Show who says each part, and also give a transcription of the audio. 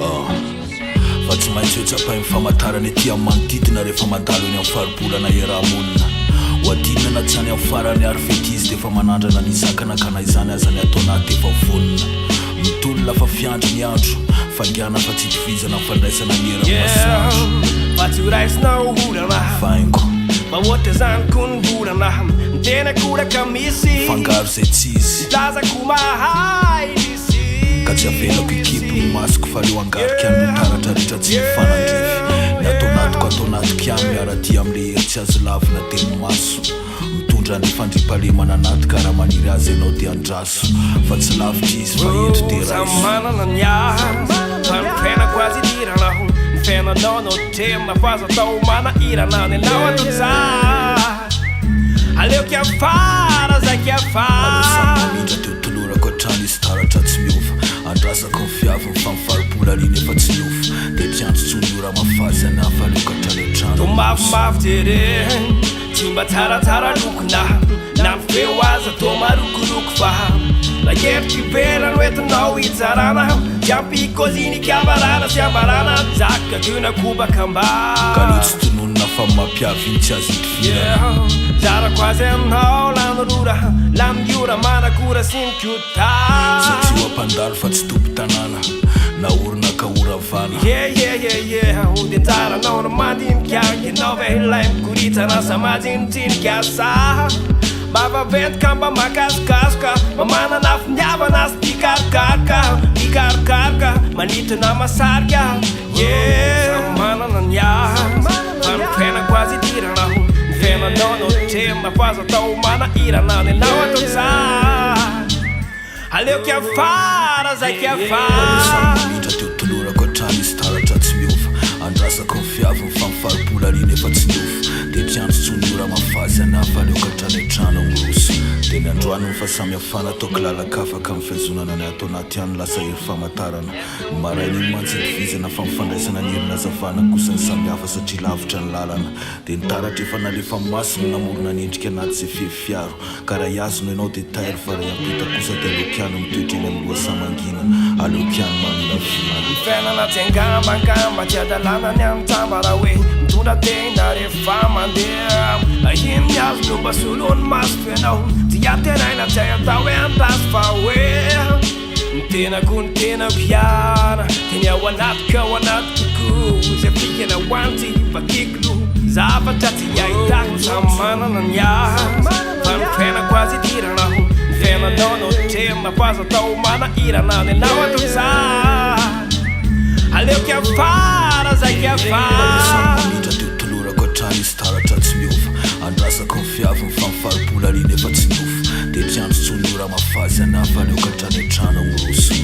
Speaker 1: Ah. Fa tsy maintsy ho tsapain'ny famantarana ety amin'ny manodidina rehefa mandalo eny amin'ny faribolana iaraha-monina. Ho adinina na tsy any amin'ny farany ary fety izy dia efa manandrana ny hisakana ka na izany aza ny ato anaty efa vonona. Mitolona fa fiandry ny andro, faingàna fa tsy itovizana ny fandraisana ny heran'ny
Speaker 2: Yeah,
Speaker 1: masoandro.
Speaker 2: fa tsy ho raisinao olana.
Speaker 1: Faingo.
Speaker 2: Fa ohatr'izany koa ny volana. Ny tena koraka misy.
Speaker 1: Fangaro izay tsy izy.
Speaker 2: Milaza ko mahay misy.
Speaker 1: Ka tsy avelako hikipy ny masoko fa aleo angarika any no taratra rehetra tsy mifanandrify. Ny ato anatiko ato anatiko ihany miara-dia amin'le hery tsy azo lavina dia ny maso. Mitondra ny fandriampahalemana anaty ka raha maniry azy ianao dia andraso fa tsy lavitra izy fa eto dia
Speaker 2: Samy
Speaker 1: raiso.
Speaker 2: manana ny azy fa ny fiainako azy idirana aho. Ny fiainanao no tena fa aza atao manahirana ny anao atao tsara. Aleo kiafara zay
Speaker 1: Aleo samy
Speaker 2: kiafara.
Speaker 1: mamindra teo tolorako hatrany izy taratra tsy miova. Andrasako ny fiaviny fa ny faribola alina efa tsy miofo. Dia tsy antso tsony ora mafazy anah fa aleoko hatrany an-trano
Speaker 2: Toa
Speaker 1: miroso.
Speaker 2: mafimafy jerena, tsy mba tsaratsara lokona. Na ny feo aza toa marokoroko fa raha hevitra ivelany no entinao hitsarana. Tsy ampy kôzy ny kabarana sy ambarana, zaka gona kobaka mba.
Speaker 1: Ka aleo tsy tononina fa ny mampiavy iny tsy azo idivirana.
Speaker 2: Yeah, zarako azy aminao lany rora, lany ora manakora sy mikota.
Speaker 1: Satria ho mpandalo fa tsy tompon-tanàna, na orina ka horavana.
Speaker 2: Yeah yeah yeah yeah, hody anjaranao no mandinika, ianao ve ilay mikoritsana sa majinijinika sa mba vaventy ka mba makasokasoka, mba manana finiavana sy tia karokaroka, tia karokaroka, manintona masarika. Yeah, samy manana ny azy fa ny fiainako azy idirana aho. Ny fiainanao no trema fa aza atao manahirana ny anao atao tsara. Aleo kiafara zay
Speaker 1: Aleo samy
Speaker 2: kiafara.
Speaker 1: mamindra teo tolorako hatrany izy taratra tsy miova. Andrasako ny fiaviny fa ny faribola alina efa tsy niofo. Dia tsy andry tsony ora mafazy anah fa aleoko hatrany an-trano miroso. Dia ny androany ny fahasamihafana ataoko lalan-kafa ka ny fihazonana ny ato anaty ihany lasa hery famantarana. Ny maraina iny mantsy itovizana fa ny fandraisana ny heriny hazavana kosa ny samihafa satria lavitra ny lalana. Dia ny taratra efa nalefa maso no namorona ny endrika anaty izay fefy fiaro. Ka raha hihazona ianao dia tairo fa raha hiampita kosa dia aleoko ihany mitoetra eny amin'ny lohasaha mangina. Aleoko ihany maminavina.
Speaker 2: Ny fiainana tsy angambangamba, tsy hadalana ny antsamba raha hoe mitondra tena rehefa mandeha. Iny ny azo no mba solon'ny masoko ianao, tsy antenaina tsy hay atao hoe andraso fa hoe. Ny tenako ny tenako ihany Dia ny ao anatiko ao anatiko koa Izay fikana ho any tsy vakiko loha Zavatra tsy ahitako Samy manana ny azy Fa ny fiainako azy idirana aho Ny fiainanao no trema Fa aza atao manahirana Ny anao atao tsara Aleo kiafara zay
Speaker 1: Aleo samy
Speaker 2: kiafara.
Speaker 1: mamindra teo tolorako hatrany izy taratra tsy miova Andrasako ny fiaviny fa ny faribola alina efa tsy niofo Dia tsy andry tsony ora mafazy anah fa aleoko hatrany an-trano miroso.